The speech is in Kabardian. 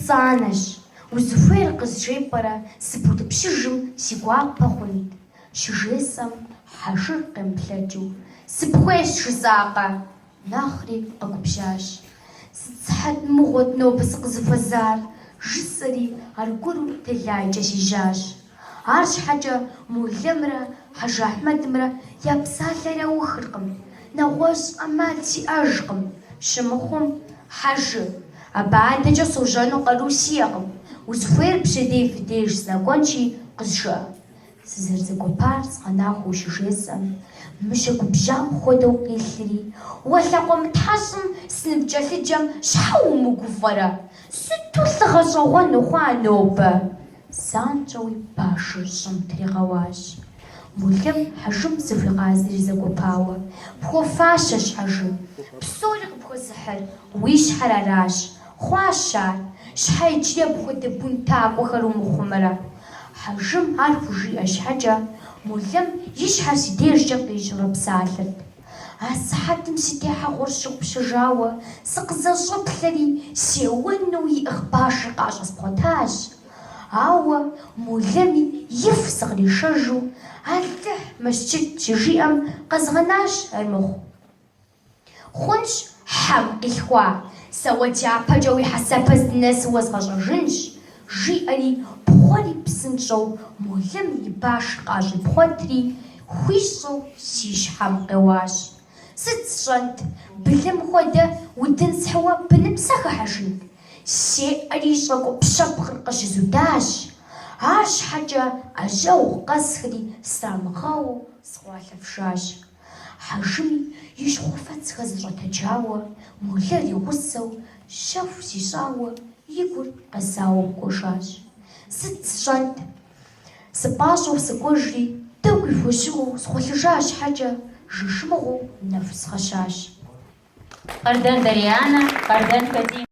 Упцӏанэщ, узыхуейр къызжепӏэрэ сыбутӏыпщыжым си гуапэ хъунт, щыжесӏэм, хьэжыр къемыплъэкӏыу, сыпхуейщ жысӏакъэ? Нэхъри къэгубжьащ. Сыт сыхьэт мыгъуэт нобэ сыкъызыхуэзар? жысӏэри аргуэру тэлайкӏэ сежьащ. Арщхьэкӏэ Молэмрэ Хьэжы Ахьмэдымрэ я псалъэр яухыркъым, нэгъуэщӏ ӏэмал сиӏэжкъым. Щымыхъум, Хьэжы, абы адэкӏэ сожьэну къару сиӏэкъым, узыхуейр пщэдей фи деж сынэкӏуэнщи, къызжыӏэ. Сызэрызэгуэпар згъэнахуэу щыжесӏэм, мыщэ губжьам хуэдэу къилъри, Уэ лъакъуэмытхьэщӏым сыныпкӏэлъыджэм щхьэ умыгуфӏэрэ? Сыту лӏы гъэщӏэгъуэн ухъуа нобэ? Занщӏэуи башыр щӏым тригъэуащ. Молэм хьэжым зыхуигъазэри зэгуэпауэ, Пхуэфащэщ, хьэжы, псори къыпхуэзыхьыр уи щхьэр аращ. Хъуащ ар, щхьэ иджыри апхуэдэ бунтакӏуэхэр умыхъумэрэ? Хьэжым ар хужиӏэ щхьэкӏэ, Молэм и щхьэр си дежкӏэ къищӏурэ псалъэрт. Асыхьэтым си техьэгъуэр сщыгъупщэжауэ, сыкъызэщӏэплъэри, сеуэну иӏыгъ башыр къыӏэщӏэспхъуэтащ. Ауэ Молэми ифӏ сыкъришэжу, Алыхь мэсчыт щыжиӏэм къэзгъэнащ армыхъу. Хъунщ, хьэм къилъхуа, сэ уэ дяпэкӏэ уи хьэсэпэ здынэсыр уэзгъэщӏэжынщ, жиӏэри пхъуэри псынщӏэу Молэм и башыр къыӏэщӏипхъуэтри, хуищӏэу си щхьэм къеуащ. Сыт сщӏэнт, былым хуэдэ удын схьыуэ быным сахыхьэжынт? Сеӏэри щӏакӏуэ пщэпкъыр къыщызудащ. Арщхьэкӏэ ӏэжьэгъу къэсхэри срамыгъэуэу сыкъуалъэфыжащ. Хьэжыми и щхъуэфэцхэр зэщӏэтэджауэ, Молэр и гъусэу щэху зищӏауэ и гур къезауэу кӏуэжащ. Сыт сщӏэнт? Сыпӏащӏэу сыкӏуэжри, тӏэкӏуи хуэжьыӏуэу сгъуэлъыжа щхьэкӏэ, жэщ мыгъуэу нэху сыкъэщащ. Къардэн Дарианэ, Къардэн Фатимэ.